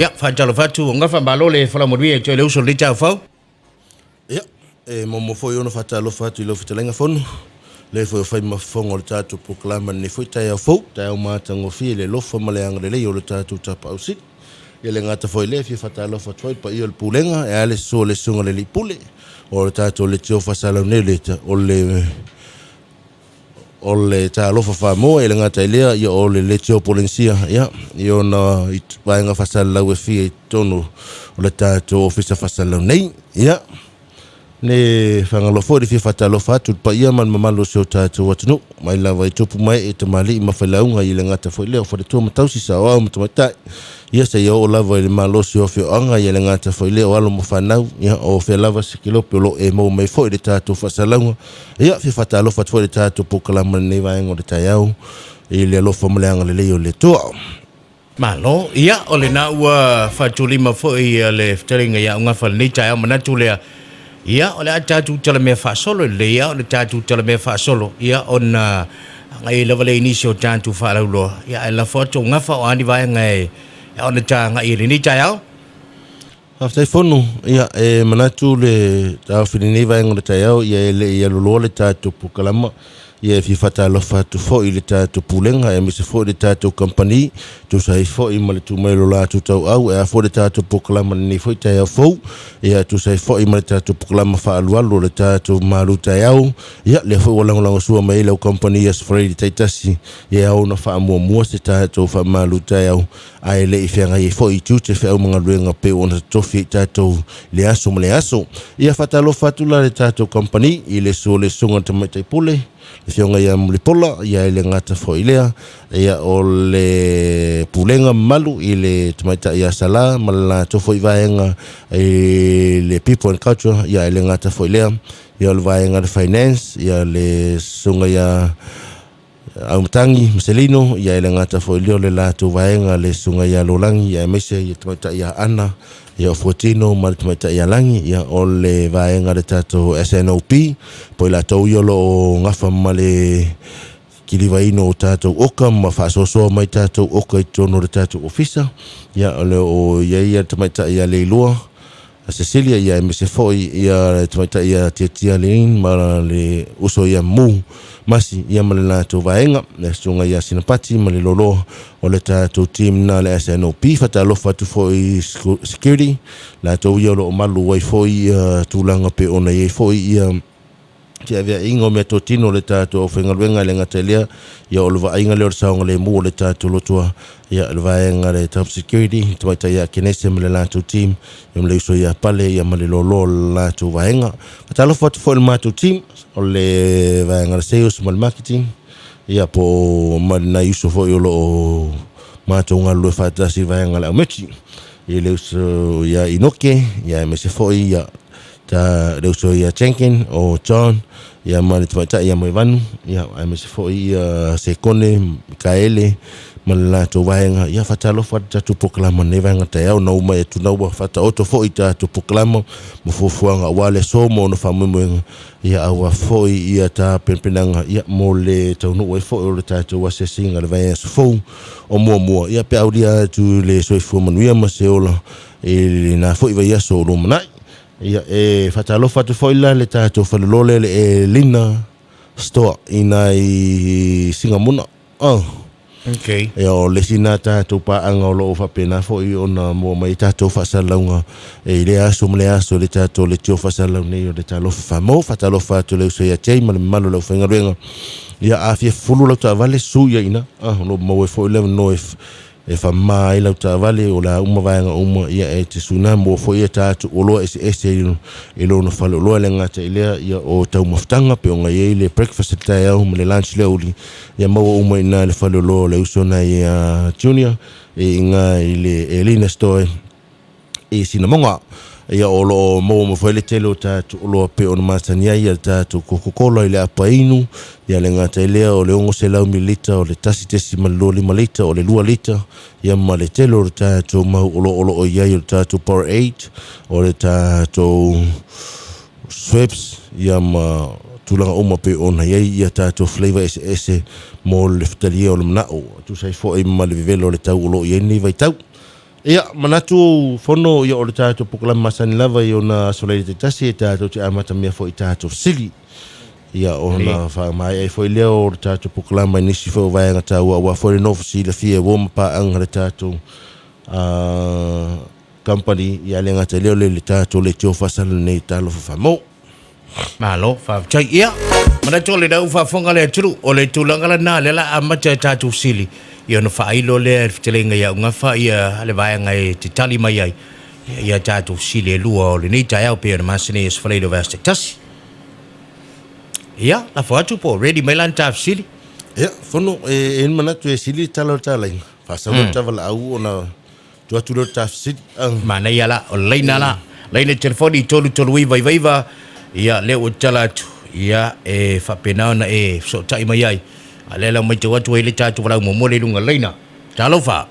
Ia, faatalofa atu o Gafa, malo le folau manuia i toe le uso o lenei taeao fou. Ia, e muamua foi ona faatalofa atu i lau fetalaiga Fono, le foi o fai ma fofoga o le tatou polokalama i lenei foi taeao fou, taeao matagofie i le alofa ma le agalelei o le tatou Tapaau Sili. Ia le gata foi i lea, e fia faatalofa atu foi i le paia o le Pulega, e a le susu o le Susuga i le Alii Pule o le tatou Leitio Faasalau nei, o le O le Talofa Famoa, e le gata i lea, ia o le Leitio Polenisia, ia, i ona vaega faasalalau e fia i totonu o le tatou Ofisa Faasalalau nei. Ia, le Fagaloa foi le fia faatalofa atu i le paia ma le mamalu o si o tatou atunuu, mai lava i tupu ma ee, tamalii ma failauga, i le gata foi lea o faletua ma tausi, saoao ma tamaitai, ia seia oo lava i le malosi o afioaga, ia le gata foi lea o alo ma fanau, ia o fea lava se kelope o lo o e maua mai foi i le tatou faasalalauga. Ia, fia faatalofa atu foi i le tatou polokalama i lenei vaega o le taeao i le alofa ma le agalelei o le Atua. Malo, ia, o lena ua faatulima foi le fetalaiga ia Augafa i lenei taeao manatu lea, ia, o le a tatou talamea faasolo, e lelei lava ona tatou talamea faasolo, ia, ona agai ai lava lea i nisi o tatou faalauiloa, ia, ae lafo atu Augafa o a ni vaega e ao ona ta agai i lenei taeao. Faafetai Fono, ia e manatu le taofi i lenei vaega o le taeao, ia e le i aluloa le tatou polokalama, ia e fia faatalofa atu foi i le tatou Pulega aemaise foi le tatou Kamupani, tusa ai foi ma le tuu mai o lo latou tauau, e a foi le tatou polokalama i lenei foi taeao fou, ia tusa ai foi ma le tatou polokalama faaalualu o le tatou malu taeao, ia lea foi ua lagolagosua mai ai lau Kamupani Aso Faraile taitasi, ia e ao ona faamuamua se tatou faamalu taeao ae le i feagai ai foi i tiute, feau ma galuega pei ona totofi ai tatou i le aso ma le aso. Ia faatalofa atu la le tatou kamupani i le susu o le Susuga i le Tamaitai Pule, le Afioga ia Mulipola, ia e le gata foi i lea, ia o le Pulega mamalu i le Tamaitai ia Sala ma le latou foi vaega i le People and Culture, ia e le gata foi i lea, ia o le vaega le Finance, ia le Susuga ia Aumatangi ma Selino, ia e le gata foi lea o le latou vaega le susuga ia Lolagi, ia aemaise ia tamaitai ia Ana, ia o Fuatino ma le tamaitai ia Lagi, ia o le vaega le tatou SNOP, po i latou ia o lo o gafa ma le kilivaina o tatou oka ma faasoasoa mai tatou oka i totonu o le tatou ofisa, ia o le o i ai ia le tamaitai ia Leilua, Cecilia, ia aemaise foi ia le tamaitai ia Tiatia Lein ma le uso ia Mu Masi, ia ma le latou vaega, le susuga ia Sinapati ma le Loloa o le tatou team na le SNOP. Faatalofa atu foi i security, latou ia o lo o malu ai foi ia tulaga pe ona i ai foi ia feaveaiga o meatotino o le tatou aufaigaluega. E le gata i lea, ia o le vaaiga lea o le saogalemu o le tatou lotoa, ia le vaega le top security, tamaitai ia Kenese ma le latou team, ia ma le uso ia Pale, ia ma le lolo o le latou vaega. Faatalofa atu foi i le matou team, o le vaega le sales ma le marketing, ia po o ma nai uso foi o lo o matou galulue faatasi i le vaega le aumeti, i le uso ia Inoke, ia aemaise foi ia Ta le uso ia Jenkin o John ia ma le tamaitai ia Moevanu ia aemaise foi ia Sekone Mikaele ma le latou vaega ia faatalofa atu tatou polokalama nei vaega taeao na uma atu na ua faataoto foi tatou polokalama ma fuafuaga aua le aso ma ona faamoemoega ia aua foi ia tapenapenaga ia mo le taunuu ai foi o le tatou asiasiga le vaiaso fou o muamua ia pe aulia atu le soifua manuia ma se ola i lena foi vaiaso o lumanai. Ia, e faatalofa atu foi la le tatou falelole le Elina Store i nai Singamuna. Oh. Okay. Ia, o le isi na tatou paaga o lo o faapena foi ona mua mai tatou faasalalauga e i lea aso ma lea aso le tatou leitio faasalalau nei o le Talofa Faamau. Faatalofa atu le uso ia Jay ma le mamalu o le aufaigaluega. Ia, a fia fulu lau taavale, su ia ina. Ah, o lo o maua ai foi le avanoa e e faamama ai lau taavale, o le a uma vaega uma, ia e te suna mua foi e tatou oloa eseese i lona faleoloa. E le gata i lea, ia o taumafataga pe ona i ai le breakfast i le taeao ma le lunch i le aoauli, ia maua uma i ina i le faleoloa o le uso nai a Junior i ina i le Elina Store i Sinamoga. Ia o lo o maua mai foi le tele o tatou oloa pei ona masani ai le tatou Coca-Cola i le apa inu, ia le gata i lea o le 600 mililita, o le 1.25 lita, o le 2 lita, ia ma le tele o le tatou mau oloa o lo o i ai o le tatou Powerade, o le tatou Schweppes, ia ma tulaga uma pei ona i ai ia tatou flavor eseese mo le fetalia o le manao, e tusa ai foi ma le vevela o le tau o lo o i ai lenei vaitau. Ia, manatu fono ia o le tatou polokalame masani lava i ona aso laiti taitasi e tatou te amatamea foi i tatou fesili. Ia, ona faamaea ai foi lea o le tatou polokalame i nisi foi o vaega taua aua foi le nofo silafia e uo ma paaga le tatou company, ia le gata i lea o le tatou leitio faasala lenei Talofa Faamou. Malo, faafetai. Ia, manatu o lena ua faafofoga le atunuu, o le tulaga lena lea la amata e tatou sili, ia ona faailo lea e le fetalaiga ia Ugafa ia le vaega e te tali mai ai ia tatou sili e lua o lenei taeao pei ona masani ai Aso Faraile o vaiaso taitasi. Ia, lafo atu po o ready mai la ni ta fesili. Ia, fono, e i ai le manatu e sili le tala o le talaiga. Faasau le tavalaau ona Tuu atu lea o le ta fesili. Manaia la, o le laina la. Laina telefoni 3399, ia lea ua tatala atu, ia e faapena ona e fesootai mai ai. A lea la ua matau atu ai le tatou valaau muamua lea i luga o le laina. Talofa!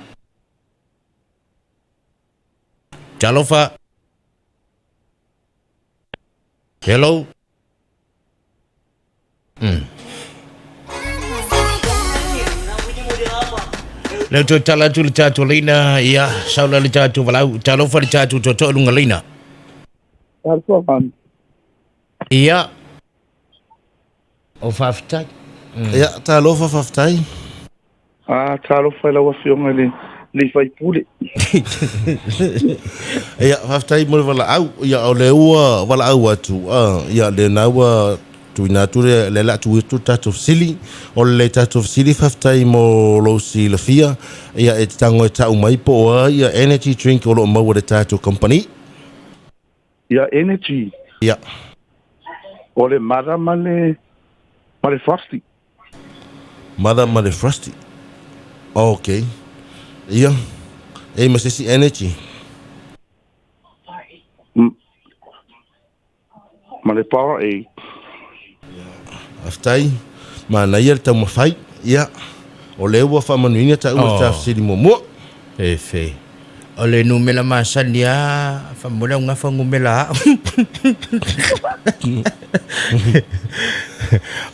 Talofa! Hello? Lea toe tala atu le tatou leina, ia, saula le tatou valaau, talofa le tatou toatoa lunga leina. Ia, o faafetai. Ia, talofa faafetai. Ah, talofa i lau Afioga i le le sui usufono. Ia, faafetai mo le valaau. Ia, o lea ua valaau atu, ah, ia, lena ua tuuina atu le, lea o le a tuu atu le tatou fesili. O le tatou fesili, faafetai mo lou silafia. Ia, e te tago e tau mai po o a ia energy drink o lo o maua i le tatou company. Ia, energy. Ia. O le Mother ma le, ma le Frosty. Mother ma le Frosty. Ok. Ia. E ma se isi energy. Ma le Power A. Faafetai. Manaia le taumafai. Ia. O lea ua faamanuiina taua oh. Ta fesili muamua. Efe. O le numera masani a faamolemole au gafa numera au.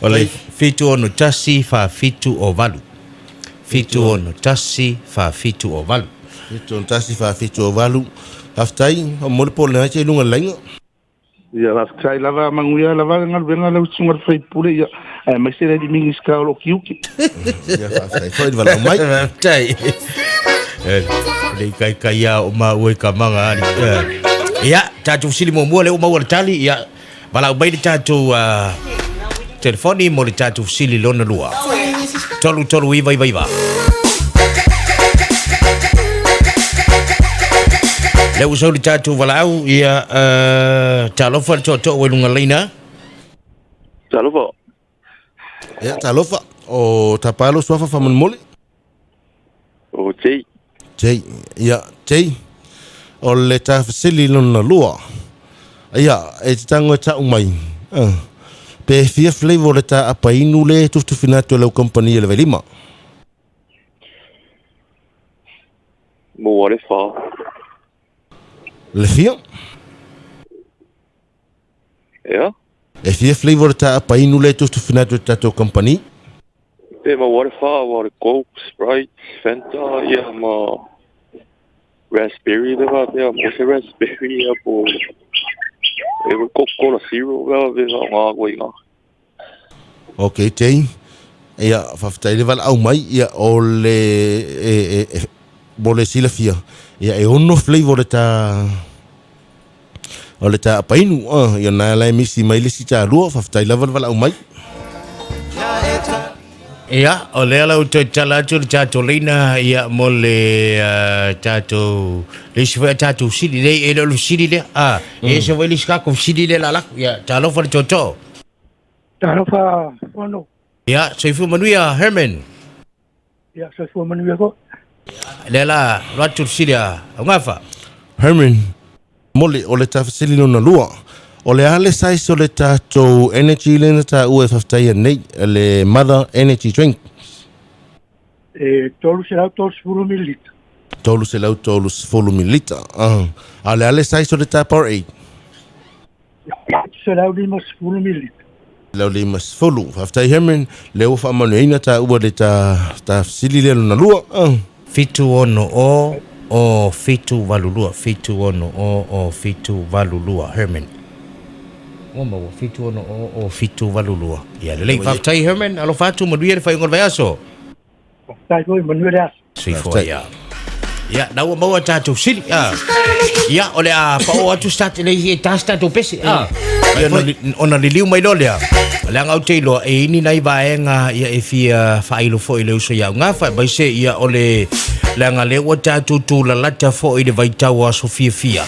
O le 7 6 4 7 o 8. 7 6 1 4 7 o 8. 7 6 1 4 7 o 8. Faafetai, faamolemole po o lena e luga o le laina. Ia, faafetai lava, manuia lava le galuega lau susuga i le sui usufono, ia, aemaise le alii Minisita o lo o tiute. Ia, faafetai foi le valaau mai. Faafetai. Le ikaika ia o maua i ka maga ali. Ia, tatou fesili muamua lea ua maua le tali, ia, valaau mai le tatou telefoni mo le tatou fesili lona lua. 3399. Lea ua sau le tatou valaau, ia, talofa le toatoa ua i luga laina. Talofa. Ia, talofa. O tapa lou suafa faamolemole. O Jay. Jay. Ia, Jay. O le ta fesili lona lua. Ia, e te tago e tau mai. Pe fia flavor le ta apa inu le tufitufina atu e lau company e le Vailima. Mo le fa. Le fia? Ia. E fia flavor le ta apa inu le tufitufina atu e tatou company. Pe maua le fa aua o le Coke, Sprite, Fanta, ia ma raspberry le faapea mo se raspberry ia po e Coca-Cola Zero le faapea faaaoga atu ai i ina. Ok, Jay. Ia, faafetai le valaau mai. Ia, o le e, e, e, mo le silafia. Ia, e ono flavor le ta o le ta apainu. Ia, na la e misi mai le isi talua. Faafetai lava le valaau mai. Ia, o lea la ua toe tatala atu le tatou laina ia mo le tatou le isi foi a tatou sili lea e le o le sili lea. Ah, e ese foi le isi tatou sili lea la lako. Ia, talofa le tootoo. Talofa Fono. Ia, soifua manuia Herman. Ia, soifua manuia foi. Lea la alu atu le sili a Augafa. Herman, mole o le ta fesili lona lua. O le a le size o le tatou energy lea na taua e faafetaia nei, le Mother Energy Drink? E 330 mililita. 330 mililita. A o le a le size o le ta Powerade? 750 mililita. 150. Faafetai Herman, lea ua faamanuiaina taua le ta, ta fesili lea lona lua. 7 6 o 0 7 8 2, 7 6 0 7 8 2, Herman. Ua maua, 7 6 0 7 8 2. Ia lelei, faafetai Herman, alofa atu, manuia le faaiuga o le vaiaso. Faafetai foi, manuia le aso. Soifua ia. Ia, na ua maua tatou sili. Ah. Ia, o le a pao atu start le e ta tatou pese. Ah. Ia, ona liliu mai loa lea. Leaga ou te iloa, e ini nai vaega ia e fia faailo foi i le uso ia Augafa, aemaise ia o le leaga lea ua tatou tulalata foi i le vaitau o aso fiafia.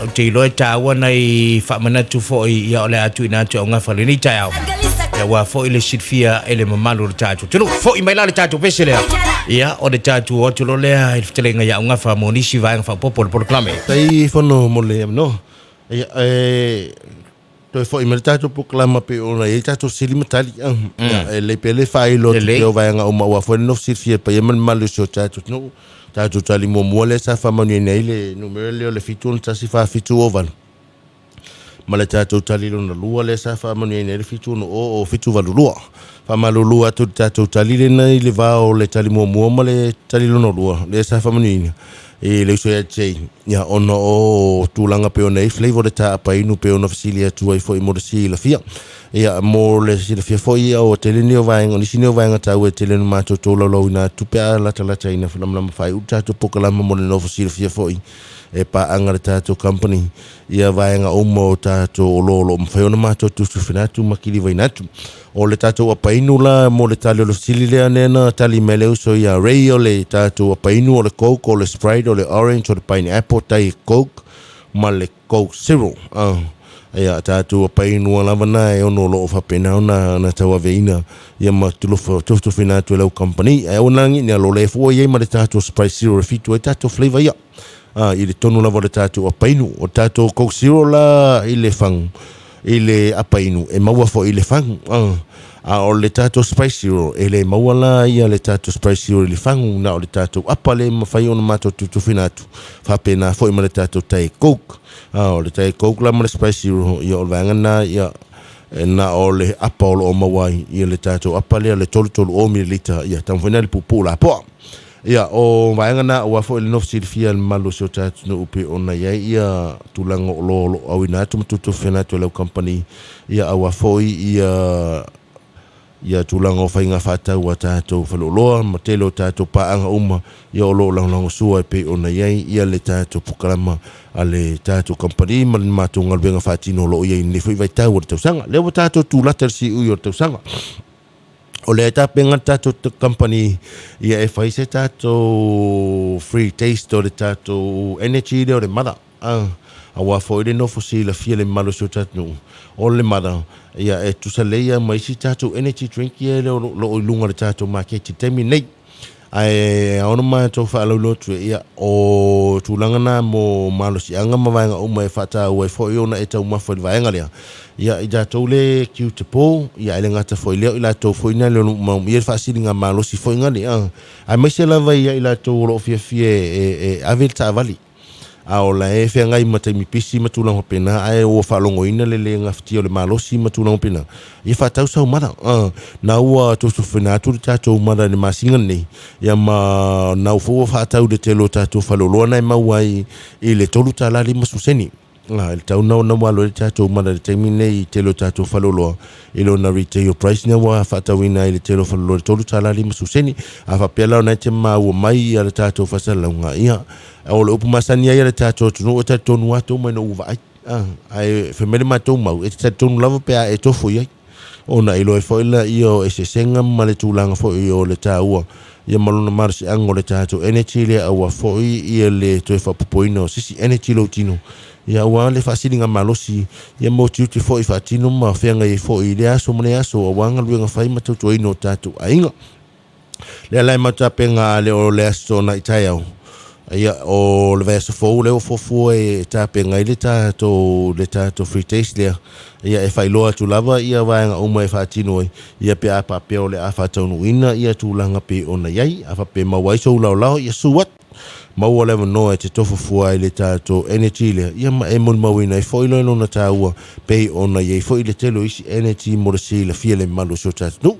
Ou te iloa e taua nai faamanatu foi ia o le a tuuina atu i Augafa i lenei taeao. Ia aua foi le silafia e le mamalu o le tatou atunuu. Foi mai la le tatou pese lea. Ia, o le tatou o atu loa lea i le fetalaiga ia Augafa mo nisi vaega faaopoopo o le polokalame. Tai fono mo le avanoa. Ia, e toe foi mai le tatou polokalama pei ona i ai tatou fesili ma tali. Ia, e lelei pea le faailo atu Lelei. pea o vaega uma aua foi le nofo silafia e le paia ma le mamalu o si o tatou atunuu. Tatou tali muamua lea sa faamanuiaina ai le numera lea o le 761 4708. Ma le tatou tali lona lua lea sa faamanuiaina ai le 760 o 782. Faamalulu atu i le tatou tali lena i le va o le tali muamua ma le tali lona lua lea sa faamanuiaina i le uso ia Jay, ia ona o tulaga pei ona i ai flavor o le taapa inu pei ona fesili atu ai foi mo le silafia. Ia mo le silafia foi ia o tele nei o vaega, o nisi nei o vaega taua e tele ona matou tolaulauina atu pe a latalata ina lamalama faaiu le tatou polokalama mo le nofo silafia foi e paaga le tatou company ia vaega uma o tatou oloa o lo o mafai ona matou tufatufaina atu ma kilivaina atu. O le tatou apainu la mo le tali o le fesili lea lea na tali mai le uso ia Ray o le tatou apainu o le Coke, o le Sprite, o le Orange, o le Pineapple, Diet Coke ma le Coke Zero. Ia tatou apainu lava na e ono o lo o faapena ona na tauaveina ia ma tufatufaina atu e lau company. Ae aua nagi ni alo le fua i ai ma le tatou Sprite Zero e fitu ai tatou flavor ia. I le tonu lava o le tatou apainu. O le tatou Coke Zero la i le fagu, i le apainu, e maua foi i le fagu. A o le tatou Sprite Zero, e le maua la ia le tatou Sprite Zero i le fagu, na o le tatou apa le mafai ona matou tutufina atu. Faapena foi ma le tatou Diet Coke. O le Diet Coke la ma le Sprite Zero, ia o le vaega na, ia, na o le apa o lo o maua ai, ia le tatou apa lea, le 330 mililita, ia taumafai na le puupuu lapoa. Ia, o vaega na aua foi le nofo silafia e le mamalu o si o tatou atunuu pei ona i ai ia tulaga o oloa o lo o auina atu ma tutufena atu e lau kamupani, ia aua foi ia ia tulaga o faiga faatau a tatou faleoloa ma tele o tatou paaga uma ia o lo o lagolagosua e pei ona i ai ia le tatou polokalama a le tatou kamupani ma le matou galuega faatino o lo o i ai i lenei foi vaitau o le tausaga. Lea ua tatou tulata i le siui o le tausaga. O lea e tapena le tatou company ia e fai se tatou free taste o le tatou energy lea o le mala. Aua foi le nofo silafia le mamalu o si o tatou atunuu, o le mala ia e tusa lelei lava ma isi tatou energy drink ia o lo o i luga o le tatou maketi i le taimi lenei. Ae ao ona matou faalauiloa atu ia o tulaga na mo malosiaga ma vaega uma e faataua ai foi ona e taumafa i le vaega lea. Ia i tatou le kiu te po, ia ae le gata foi i lea o i latou foi na le manaomia le faasiliga malosi foi ngale. Aemaise lava ia i latou o lo o fiafia e ave le taavale. A o la e feagai ma taimi pisi ma tulaga faapena, ae ua faalogoina le le gafatia o le malosi ma tulaga faapena, ia faatau sau mala. Na ua tufatufaina atu le tatou mala i le masina lenei, ia ma na foi ua faatau i le tele o tatou faleoloa na e maua ai i le $3.50 sene. I le tau na ua alu ai le tatou mala i le taimi lenei i tele o tatou faleoloa i lona retail price na ua faatauina ai i le tele o faleoloa i le $3.50 sene. A faapea la o na e te maua mai ia le tatou faasalalauga, ia O le upu masani ai a le tatou atunuu e talitonu lava tou mai ina ua vaai. Ae fai mai le matou mau, e te talitonu lava pe a e tofo i ai. Ona iloa ai foi lea o eseesega ma le tulaga foi o le taua ia ma lona malosiaga o le tatou energy lea aua foi ia le toe faaopoopoina o se isi energy i lou tino ia aua le faasiligamalosi ia mo tiute foi faatino ma feagai ai foi i lea aso ma lea aso aua galuega fai ma tautuaina o tatou aiga. Lea la e matou tapena le o le aso nai taeao. Ia, o le vaiaso fou lea ua fuafua e tapena ai le tatou le tatou free taste lea. Ia, e faailoa atu lava ia vaega uma e faatino ai, ia pe a faapea o le a faataunuuina ia tulaga pei ona i ai. A faapea e maua ai sou laolao, ia sue atu. Maua le avanoa e te tofo fua ai le tatou energy lea, ia ma e molimauina ai foi loa lona taua pei ona i ai foi le tele o isi energy mo le silafia le mamalu o si o tatou atunuu.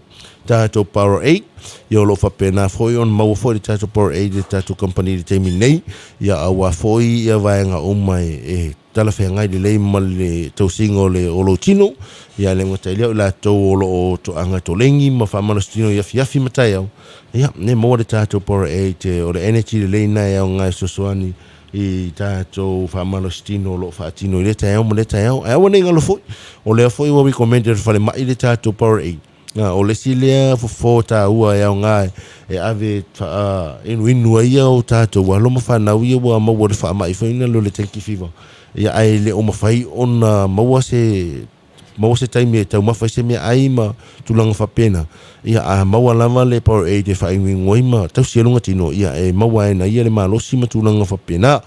tatou Powerade. Ia o lo o faapena foi ona maua foi le tatou Powerade i le tatou kamupani i le taimi nei, ia aua foi ia vaega uma e talafeagai lelei ma le tausiga o le o lou tino. Ia le gata i lea o i latou o lo o toaga tolegi ma faamalositino i afiafi ma taeao, ia ne maua le tatou Powerade, o le energy lelei lena e aoga e fesoasoani i tatou faamalositino o lo o faatino i lea taeao ma lea taeao. Ae aua ne i galo foi, o lea foi ua recommended e le falemai le tatou Powerade. O le isi lea fofo taua e aoga e ave inuinu ai o tatou alo ma fanau ia ua maua i le faamai foi lea o le dengue fever. Ia ae le o mafai ona maua se maua se taimi e taumafa ai se meaai ma tulaga faapena. Ia a maua lava le Powerade e faainuinu ai ma tausi ai lona tino, ia e maua ai e ia le malosi ma tulaga faapena.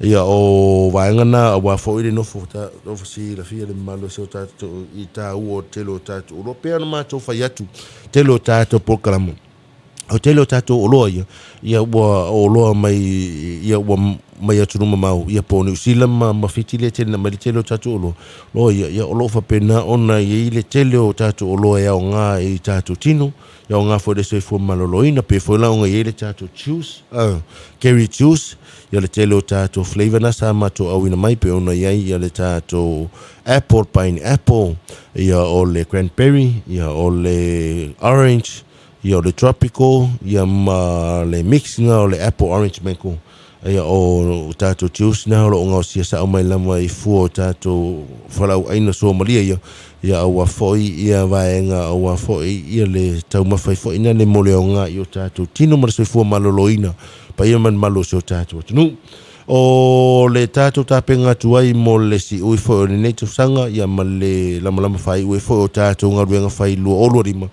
Ia o vaega na aua foi le nofo nofo silafia le mamalu o si o tatou i taua o le tele o tatou oloa. Pei ona matou fai atu, tele o tatou polokalama, o tele o tatou oloa ia, ia ua oloa mai ia ua mai atunuu mamao, ia po o Niu Sila ma Fiti lea e tele na aumai le tele o tatou oloa. Oloa ia, ia o lo o faapena ona i ai le tele o tatou oloa e aoga i tatou tino, e aoga foi i le soifua maloloina, pei foi la ona i ai le tatou juice, carrot juice, ia le tele o tatou flavor na sa matou auina mai pei ona i ai ia le tatou apple, pineapple, ia o le cranberry, ia o le orange, ia o le tropical, ia ma le mix na o le apple, orange, mango. Ia o tatou juice na o lo o gaosia sao mai lava i fua o tatou fualaauaina suamalie ia, ia aua foi ia vaega aua foi ia le taumafa ai foi na le mo le aoga i o tatou tino ma le soifua maloloina paia ma le mamalu o si o tatou atunuu. O le tatou tapena atu ai mo le siui foi o lenei tausaga ia ma le lamalama faaiu ai foi o tatou galuega fai 2025,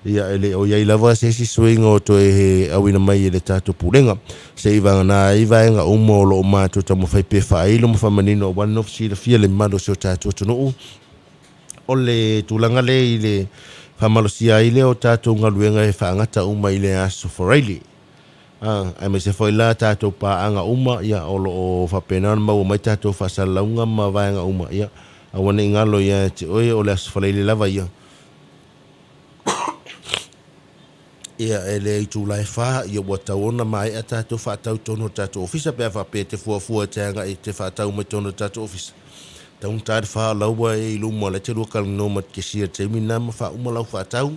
ia e le o i ai lava se isi suiga o toe auina mai e le tatou Pulega. Se i vagana ai vaega uma o lo o matou taumafai pea e faailo ma faamanino aua le nofo silafia le mamalu o si o tatou atunuu. O le tulaga lea i le faamalosia ai lea o tatou galuega e faagata uma i le Aso Faraile. Aemaise foi la tatou paaga uma, ia, o lo o faapena ona maua mai tatou faasalalauga ma vaega uma, ia, aua ne i galo ia te oe o le Aso Faraile lava ia. Ia, e le itula e fa, ia ua tatau ona maea tatou faatau i totonu o le tatou ofisa pe a faapea e te fuafua e te agai e te faatau mai totonu o le tatou ofisa. Taugata le fa o la ua e i luma o la e te lua talanoa ma le cashier i le taimi lena ma faauma lau faatau,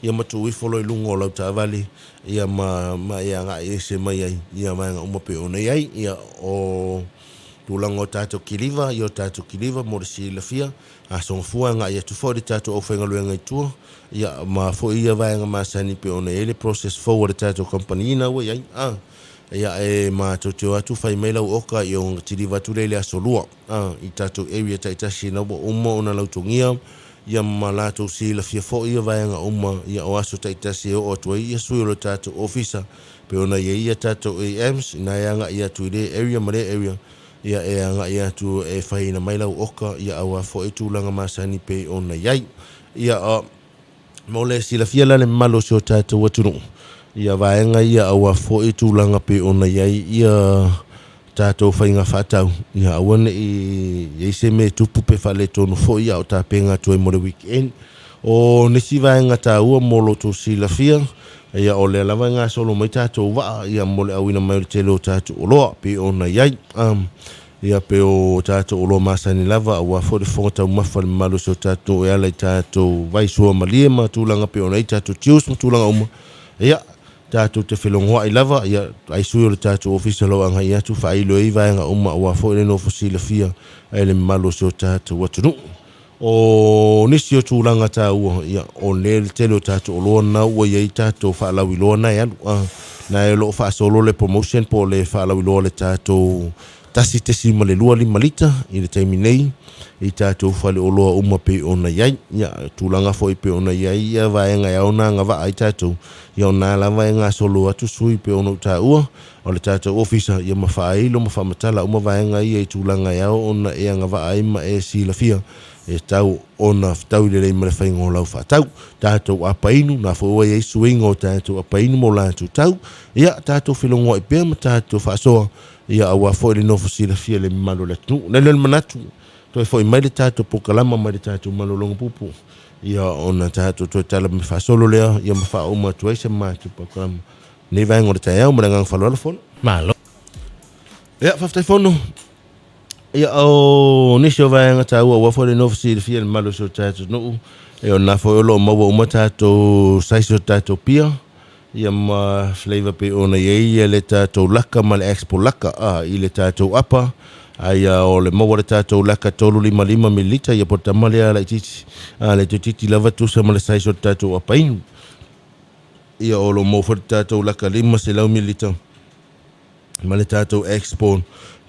ia ma tuu ifo loa i luga o lau taavale, ia ma ma e agai ese mai ai ia vaega uma pei ona i ai. Ia, o tulaga o tatou kiliva, ia o tatou kiliva mo le silafia, A sogafua agai atu foi le tatou aufaigaluega i tua, ia ma foi ia vaega masani pei ona i ai le process fou a le tatou kamupani na ua i ai. A, ia e matou te o atu fai mai lau oka ia ona kiliva atu lea i le aso Lua, a, i tatou area taitasi na ua uma ona lautogia ia ma latou silafia foi ia vaega uma, ia o aso taitasi e oo atu ai ia sui o le tatou ofisa pei ona i ai ia tatou AMs ina e agai atu i lea area ma lea area. Ia e agai atu e faiina mai lau oka, ia aua foi tulaga masani pei ona i ai. Ia, mo le silafia la le mamalu o si o tatou atunuu, ia vaega ia aua foi tulaga pei ona i ai ia tatou faiga faatau, ia aua ne i i ai se mea e tupu pe faaletonu foi a o tapena atu ai mo le weekend. O nisi vaega taua mo lo outou silafia, ia o lea lava e gasolo mai tatou vaa ia mo le auina mai o le tele o tatou oloa pei ona i ai. Ia pei o tatou oloa masani lava aua foi le fofoga taumafa i le mamalu o si o tatou nuu e ala i tatou vai suamalie ma tulaga pei ona i ai tatou juice ma tulaga uma. Ia tatou te felogoai lava, ia ai sui o le tatou ofisa o lo o agai atu faailo ai vaega uma aua foi le nofo silafia e le mamalu o si o tatou atunuu. O nisi o tulaga taua, ia, o le tele o tatou oloa na ua i ai tatou faalauiloa na e alu, na e o lo o faasolo le promotion po o le faalauiloa o le tatou 1.25 lita i le taimi nei i tatou faleoloa uma pei ona i ai. Ia, tulaga foi pei ona i ai ia vaega e ao ona agavaa ai tatou, ia o na lava e gasolo atu sui pei ona ou taua, o le tatou ofisa, ia ma faailo ma faamatala uma vaega ia i tulaga e ao ona e agavaa ai ma e silafia e tatau ona fetaui lelei ma le faiga o lau faatau. Tatou apainu, na foi ua i ai suiga o tatou apainu mo latou tau, ia tatou felogoai pea ma tatou faasoa, ia aua foi le nofo silafia i le mamalu o le atunuu. Lele le manatu, toe foi mai le tatou polokalama mai le tatou malologa puupuu. Ia ona tatou toe tala mai faasolo lea, ia ma faauma atu ai se matou polokalama lenei vaega o le taeao. Ma le agaga faaaloalo Fono. Malo. Ia, faafetai Fono. Ia, o nisi o vaega taua aua foi le nofo silafia i le mamalu o si o tatou nuu, ia o lena foi o lo o maua uma tatou size o tatou pia, ia ma flavor pei ona i ai ia le tatou laka ma le expo laka a i le tatou apa, a ia o le maua le tatou laka 355 mililita, ia po o le tama lea laitiiti, a le toeitiiti lava tusa ma le size o le tatou apa inu. Ia o lo o maua foi le tatou laka 500 mililita. ma le tatou Expo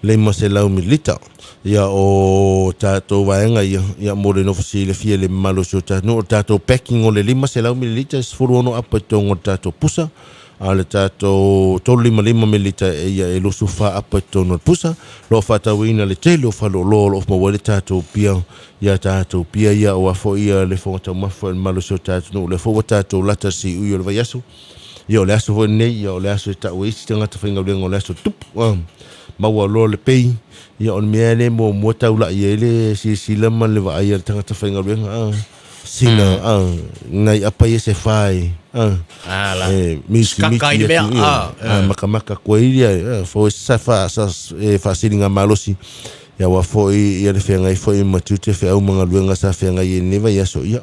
500 mililita. Ia o tatou vaega ia, ia mo le nofo silafia i le mamalu o si o tatou nuu, o le tatou packing o le 500 mililita e 16 apa i totonu o le tatou pusa, a o le tatou 355 mililita ia e 24 apa i totonu o le pusa. O lo o faatauina le tele o faleoloa o lo o maua ai le tatou pia, ia tatou pia ia aua foi ia le fofoga taumafa i le mamalu o si o tatou nuu. O lea foi ua tatou lata i le siui o le vaiaso. Ia o le aso foi lenei, ia o le aso e tau e isi tagata faigaluega o le aso tupu. Ah, maua loa le pay, ia o le mea lea muamua taulai ai le silasila ma le vaai a le tagata faigaluega. Ah, sina, ah, nai apa ia se fa e, ah, Ah, la. e miti Sikaka i miti le mea, atu, ia, ah, ah, makamaka koe ia, ah, foi sa fa sa e faasiliga malosi. Ia aua foi ia le feagai foi ma tiute feau ma galuega sa feagai ai i lenei vaiaso, ia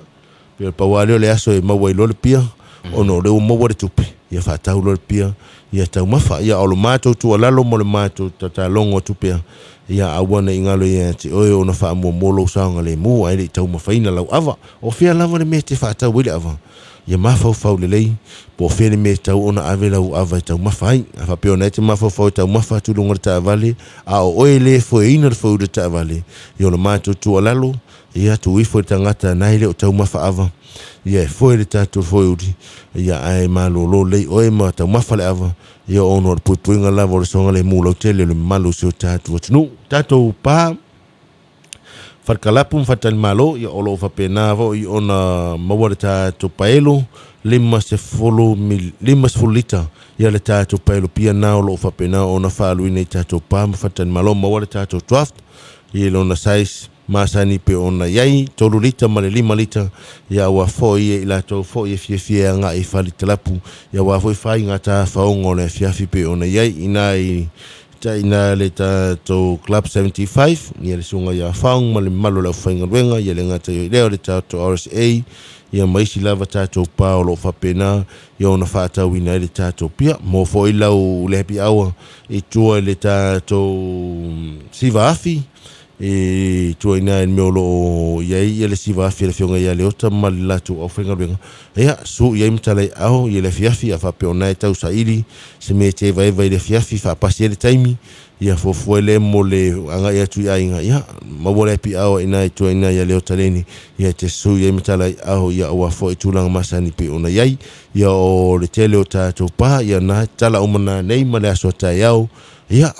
Pei o le pau lava lea o le aso e maua ai loa le pia, ona o lea ua maua le tupe, ia faatau loa le pia, ia taumafa. Ia, o le matou tuualalo ma le matou tatalogo atu pea, ia aua ne i galo ia te oe ona faamuamua lou saogalemu ae le i taumafaina lau ava. O fea lava le mea e te faatau ai le ava, ia mafaufau lelei po o fea le mea e tatau ona ave lau ava e taumafa ai. A faapea o lena e te mafaufau e taumafa atu i luga o le taavale, a o oe e le foeina le foe o le taavale, ia o le matou tuualalo, Ia tuu ifo i le tagata na e le o taumafa ava, ia e foe le tatou foeuli, ia ae malolo lelei oe ma taumafa le ava, ia ona o le puipuiga lava o le soagalemu lautele o le mamalu o si o tatou atunuu. Tatou pa, Falekalapu ma Faletalimalo, ia o lo o faapena foi ona maua le tatou paelo 50 lita, ia le tatou paelo pia na o lo o faapena ona faaluina i tatou pa ma Faletalimalo, maua le tatou draft i lona size masani pei ona i ai tolu lita ma le lima lita, ia aua foi e i latou foi e fiafia e agai i fale talapu, ia aua foi faiga tafaoga o le afiafi pei ona i ai ina i ina le tatou Club 75, ia le susuga ia Faung ma le mamalu o le aufaigaluega, ia le gata i lea o le tatou RSA, ia ma isi lava tatou pa o lo o faapena ia ona faatauina ai le tatou pia. Mo foi lau le happy hour i tua i le tatou siva afi, I tua i ina i le mea o lo o i ai ia le siva afi a le Afioga ia Leota ma le latou aufaigaluega, ia, su i ai ma talaiaao i le afiafi, a faapea o na e tau saili se mea e tevaeva i le afiafi, faapasi ai le taimi, ia fuafua ai lea mo le agai atu i aiga, ia, maua le happy hour i ina i tua i ina ia Leota Leni, ia e te su i ai ma talaiaao, ia aua foi tulaga masani pei ona i ai. Ia o le tele o tatou pa, ia na e tatala uma nanei ma le aso a taeao, ia,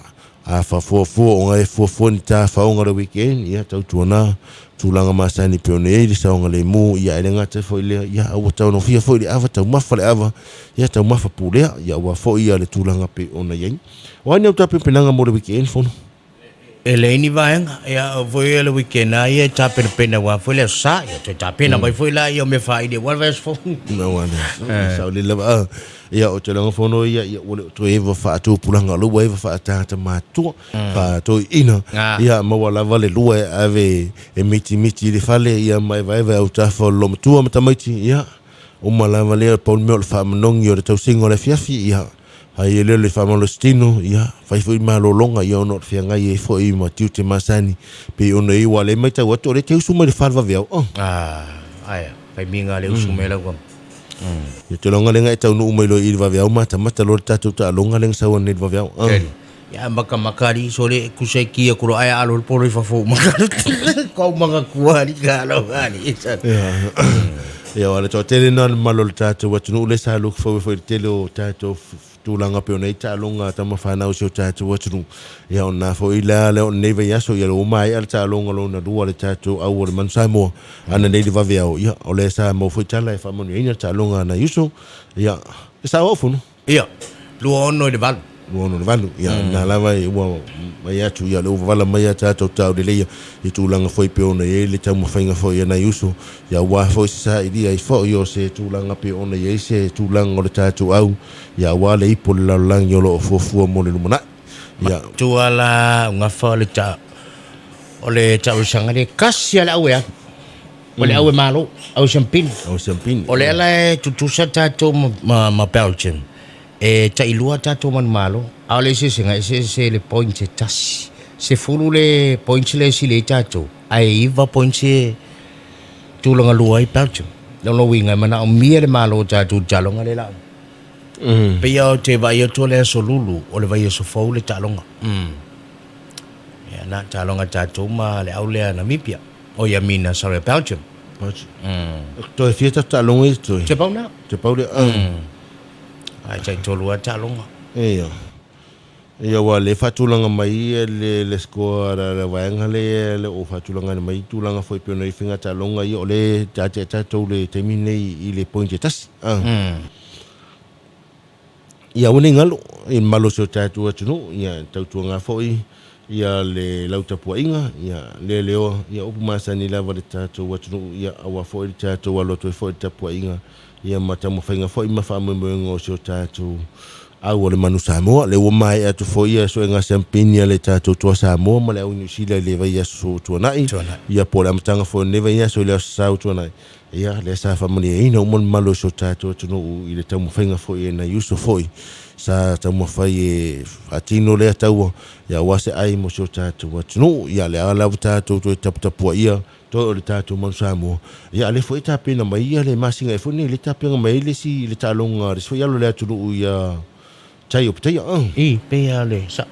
A faafuafua ona e fuafua ni tafaoga o le weekend, ia tautuana tulaga masani pei ona i ai le saogalemu, ia ae le gata ai foi i lea, ia a ua taunofia foi le ava, taumafa le ava, ia taumafa pulea, ia aua foi ia le tulaga pei ona i ai. O a ni au tapenapenaga mo le weekend, Fono? E leai ni vaega, ia foi ia le weekend lava ia e tapenapena aua foi le Aso Sa, ia toe tapena mai foi laia o mea faaili aua le vaiaso fou. Aua le saolele lava. Ah, Ia, o te logo fono ia, ia ua le o toe eva faatupulaga, o lea ua eva faatagata matutua, faatoeaina. Ia, maua lava le lua e ave e mitimiti i le fale, ia ma evaeva e autafa o le loomatua ma tamaiti, ia, uma lava lea, pau le mea o le faamanogi o le tausiga o le afiafi, ia, fai ai lea o le faamalositino, ia, fai foi malologa, ia, ona o le feagai ai foi ma tiute masani, pei ona i ai, aua o lea e matau atu, o lea e te usu mai i le fa o le vaveao. Ah, aia, taimiga le usu mai lau Ia te loga lenga e taunuu mai loa i le vaveao matamata loa le tatou taaloga lenga sau anei le vaveao. Ia makamaka ali sole kusa i kia kuro ai alo le polo i fafo maka. Kau manga kua ali ka alo ali. Ia o le toatele na le mamalu o le tatou atunuu lea sa look forward foi i le tele o tatou tulaga pei ona i ai taaloga a tama fanau i si o tatou atunuu. Ia o lena foi la lea o lenei vaiaso ia ua maea le taaloga lona lua a le tatou au o le Manu Samoa ananei le vaveao. Ia o lea sa maua foi tala e faamanuiaina le taaloga a nai uso. Ia e sao au Fono. Ia, 26 i le 8. 268. Ia, lena lava ua mai atu, ia, o lea ua vavala mai a tatou tauleleia i tulaga foi pei ona i ai le taumafaiga foi a nai uso, ia aua foi se sailia ai foi o se tulaga pei ona i ai se tulaga o le tatou au, ia aua le ipu o le lalolagi o lo o fuafua mo le lumanai. Ia. Matua la ugafa o le ta o le tausaga le kasi a le au e alu. O le au e malo, au siampini. Au siampini. O le ala e tutusa tatou ma Belgium. E tailua tatou manumalo, a o le eseesega, e eseese le points e tasi. 10 le points lea e sili ai tatou, ae 9 points e tulaga lua ai Belgium. O lona uiga e manaomia le malo o tatou i le taaloga lea la. Pei lava ou te vaai atu o le aso Lulu, o le vaiaso fou le taaloga. Ia na taaloga a tatou ma le au lea Namibia. Oi a mina, sorry, Belgium. Toe fia tatou taaloga ia toe? Te pau na. Te pau lea. Ai tai tolu a taaloga. Ia. Ia ua le faatulaga mai le score a le vaega lea le o faatulaga mai tulaga foi pei ona i faiga taaloga ia o le tate tatou le taimi nei i le point e tasi. Ia aua ne i galo i le mamalu o si o tatou atunuu, ia tautuaga foi ia le lau tapuaiga, ia leleoa, ia upu masani lava le tatou atunuu, ia aua foi le tatou alo atu ai foi le tapuaiga, ia ma taumafaiga foi ma faamoemoega o si o tatou au o le manu Samoa. Lea ua maea atu foi ia suega siampini a le tatou Toa Samoa ma le au Niu Sila i le vaiaso tuanai, ia po o le amataga foi o lenei vaiaso i le Aso Sa ua tuanai. Ia, lea sa faamalieina uma le mamalu o si o tatou atunuu i le taumafaiga foi e nai uso foi sa taumafai e faatino lea taua, ia aua se ai mo si o tatou atunuu. Ia, lea lava tatou toe taputapuaia toe o le tatou Manu Samoa. Ia, a lea foi e tapena mai ia le masina ea foi nei lea e tapena mai ai le isi le taaloga a le isi foi alo o le atunuu ia Tai o Petaia. I, pei lava le sa,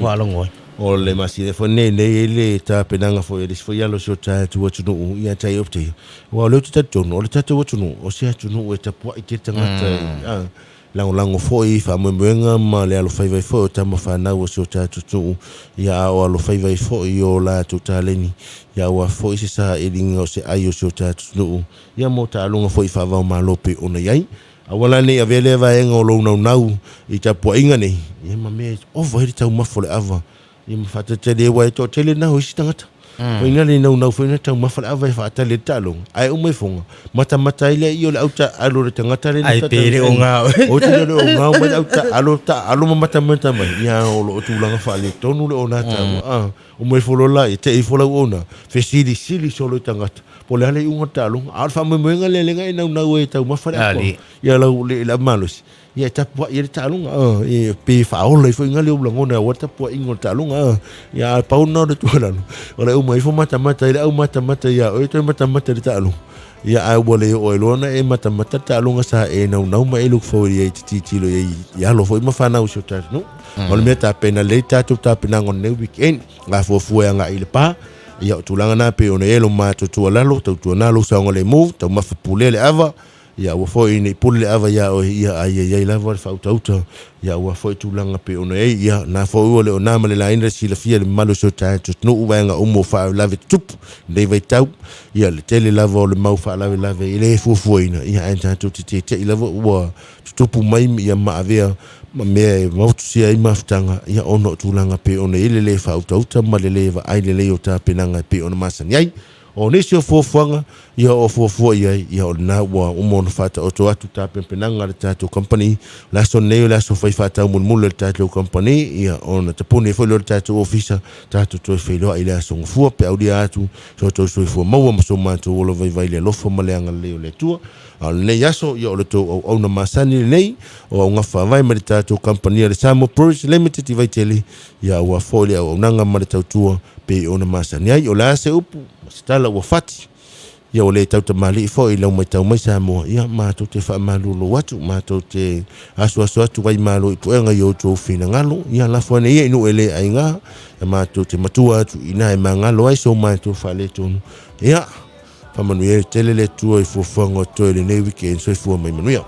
faalogo ai. O le masina foi nei, nei ai le tapenaga foi a le isi foi alo o si o tatou atunuu ia Tai o Petaia. Aua o lea ou te talitonu, o le tatou atunuu, o se atunuu e tapuai tele tagata i, lagolago foi i faamoemoega ma le alofaiva ai foi o tama fanau o si o tatou atunuu, ia a o alofaiva ai foi i o latou taleni, ia aua foi se sailiga o se ai o si o tatou atunuu, ia mo taaloga foi faava-o-Malo pei ona i ai. Aua la ne i avea lea vaega o lou naunau i tapuaiga nei, ia ma mea e ova ai le taumafa o le ava, ia ma faatalitali ai, aua e toatele na o isi tagata. Foi na le naunau foi na taumafa le ava e faatali ai le taaloga, ae uma ifoga, matamata ai lea i o le au taaalo o le tagata lea na Ai pe le o gao. O te le o gao mai le au taaalo, taaalo ma matamata mai, ia o loo tulaga faaletonu le ona taua. Ah, uma ifo loa la, ia te ifo lau ona, fesilisili solo i tagata. Po o le a le iuga o le taaloga. A o le faamoemoega lea lea na e naunau ai e taumafa le apo. Ia lau le le malosi. Ia e tapuai ai le taaloga. E pe faaola ai foi ina le ou lagona aua le tapuaiga o le taaloga. Ia a pau lena o le tuualalo. O le uma ifo matamata i le au matamata ia oe toe matamata i le taaloga. Ia ae ua le oo ai loa ona e matamata le taaloga sa e naunau ma e look forward i ai e te tilotilo i ai i alo foi ma fanau i si o tatou nuu. O le mea tapena lelei tatou tapenaga o lenei weekend. Ga fuafua e agai i le pa. Ia o tulaga na pei ona i ai lo matou tuualalo, tautuana lou saogalemu, taumafa pulea le ava, ia aua foi ne i pule le ava iā oe, ia a ia i ai lava le faautauta, ia aua foi tulaga pei ona i ai, ia na foi ua le o na ma le laina le silafia e le mamalu o si o tatou atunuu vaega uma o faalavelave tutupu i lenei vaitau, ia le tele lava o le mau faalavelave e le fuafuaina, ia ae tatou te tete'i lava ua tutupu mai ia ma avea ma mea e motusia ai mafutaga, ia ona o tulaga pei ona i ai le lē faautauta ma le lē vaai lelei o tapenaga e pei ona masani ai. O nisi o fuafuaga, ia o fuafua i ai, ia o lena ua uma ona faataoto atu tapenapenaga a le tatou kamupani. O le aso lenei o le aso fai faataumulimuli a le tatou kamupani, ia ona tapuni ai foi lea o le tatou ofisa, tatou toe feiloai i le aso Gafua pe aulia atu so outou soifua maua ma so matou ola vaivai i le alofa ma le agalelei o le Atua. A o lenei aso, ia o le tou auauna masani lenei, o auga faavae mai le tatou kamupani a le Samoa Breweries Limited i Vaitele, ia aua foi le auaunaga ma le tautua pei ona masani ai. O le a se upu ma se tala ua fati, ia ua le tautamalii foi i lau matau mai Samoa, ia matou te faamalulu atu, matou te asuasu atu vai malo i puega i outou finagalo, ia lafo ane ia i nuu e le aiga, ia matou te matua atu i ina e magalo ai so matou faaletonu. Ia, Faamanuia tele le Atua i fuafuaga o totoe i lenei weekend. Soifua mai manuia.